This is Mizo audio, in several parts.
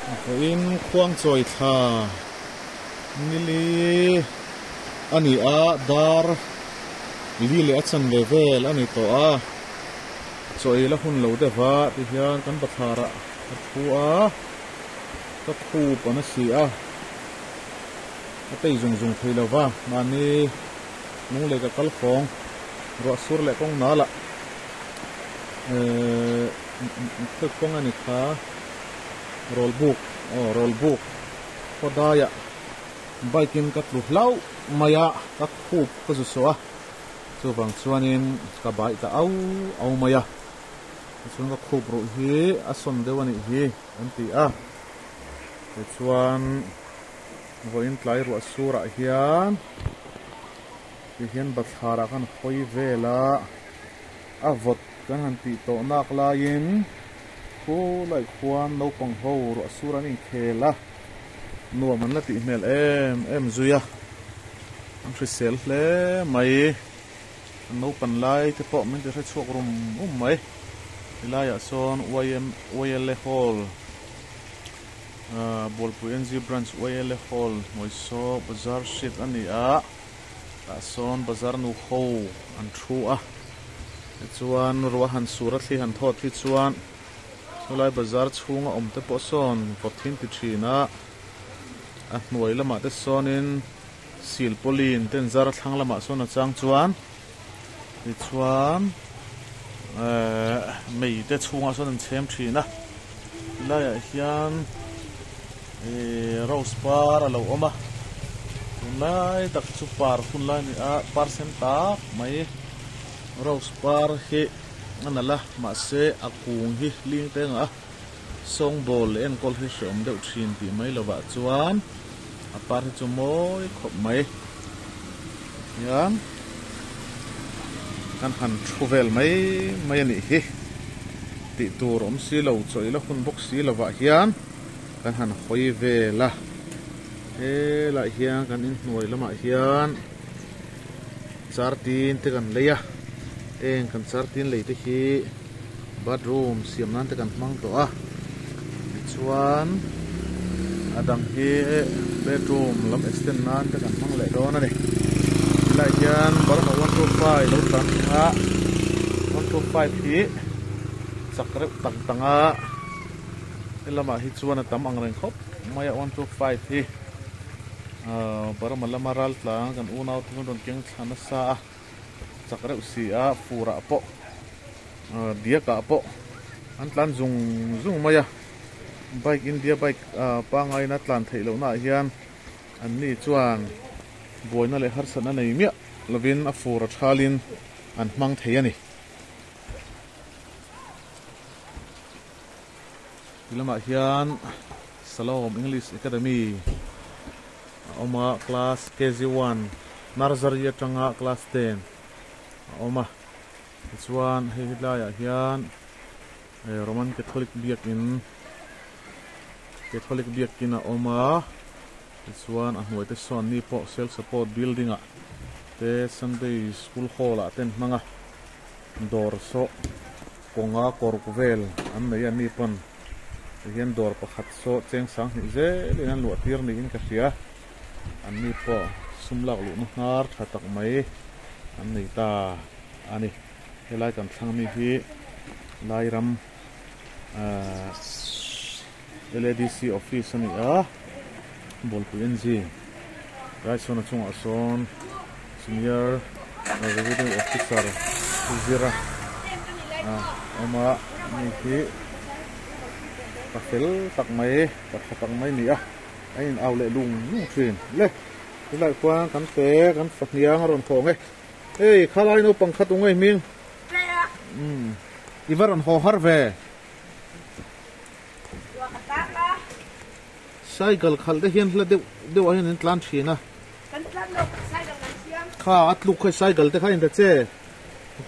Vawiin khuangchawi thla nili a ni a, dar li leh a chanve vel a ni tawh a, chaw ei la hun lo deuh a tihian kan bathlar ah a thu a, ka khup a na si a, a tei zung zung thei lo va, mahni lunglei ka kal fawng ruah sur leh kawng nal ah ehh thil kawng a ni kha rawl buk aw rawl buk khaw daiah bike in ka tlu hlauh mai a ka khup ka zu sawh a chuvang chuanin ka baih ta au au mai a tichuan ka khup ruh hi a sawn deuh a nih hi an ti a tichuan vawiin tlai ruah surah hian tihian bathlar ah khan hawi vel a a vawt kan han tih tawh nak laiin khulai khuan naupang ho ruah sur an inkhel a nuam an la tih hmel em em zui a an hrisel hle mai an naupan lai te pawh min ti hrechhuak rum rum mai helaiah sawn ym yla hall ahh Bualpui NG branch yla hall hnuai saw bazar sheet a ni a. Tah sawn bazar nu ho an thu a, tichuan ruah han sur a thli han thawt hi chuan chulai bazar chhunga awm te pawh sawn vawt hi an ti thin a, a hnuai lamah te sawnin silpawlin te an zar a thlang lamah sawn a chang chuan tichuan ehh mei te chhungah sawn an chhem thin a, tilaiah hian. Ihh rose par a lo awm a tunlai tak chu par hun lai a ni a par sen tak mai rose par hi a nalh a mahse a kung hi hling te ngah a sawngbawl leh enkawl hi hreawm deuh thin tih mai lovah chuan a par hi chu mawi khawp mai hian kan han thu vel mai mai a nih hi tih tur awm si lo chawih la hun bawk si lovah hian. Kan han hawi vel a, helaiah hian kan inhnuai lamah hian char tin te kan lei a, heng kan char tin lei te hi bathroom siam nan te kan hmang tawh a, tichuan a dang hi bedroom lam extend nan te kan hmang leh dawn a ni. Helaiah hian Burma 125 lo tlan a, 125 hi chak reuh tak tang a. He lamah hi chuan a tam ang reng khawp mai a 125 hi ahh Burma lama ral tlang kan unau te chuan rawn keng thla nasa a chak reuh si a fur ah pawh ahh diak ah pawh an tlan zung zung mai a bike India bike ahh pangngai in a tlan theih loh naah hian an ni chuan buaina leh harsatna nei miah lovin a fur a thalin an hmang thei a ni. Ti lamah hian Salom English Academy a awm a class KG one nursery atanga class ten a awm a tichuan hei helaiah hian Roman Catholic biakin Catholic biakin a awm a tichuan a hnuai te sawn ni pawh self support building ah te Sunday school hall ah te an hmang a dawr saw. Kawnga kawrk vel an nei a ni pawn tihian dawr pakhat saw cheng sanghnih zelin an luah tir niin ka hria. An ni pawh sum lak luhna hnar tha tak mai an nei ta a ni. Helai kan thlang mi hi Lairam ahh LADC office a ni a, Bawlpui NG Raisona chungah sawn Senior Revenue Officer zira a awm a, mi hi pa fel tak mai pa tha tak mai a ni a, a in au leh lung lung thin le tilai khuan kan pe kan fahniang a rawn thawng e, hei khalai naupang kha tunge hming umm i va rawn haw har ve. Cycle khalh te hian hla deuh deuh ah hian an tlan thin a. Kan tlan lo cycle kan siam. Kha a tluk kha cycle te kha in ta che.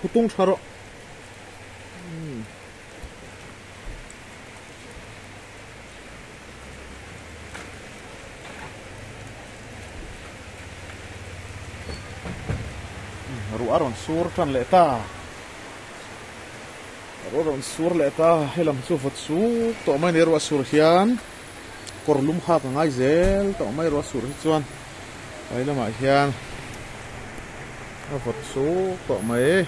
Hutung tha rawh. Ruah a rawn sur tan leh ta. Ruah a rawn sur leh ta helam chu vawt suk tawh mai a ni ruah sur hian. Kawr lum hak a ngai zel tawh mai ruah sur hi chuan tlai lamah hian a vawt suk tawh mai.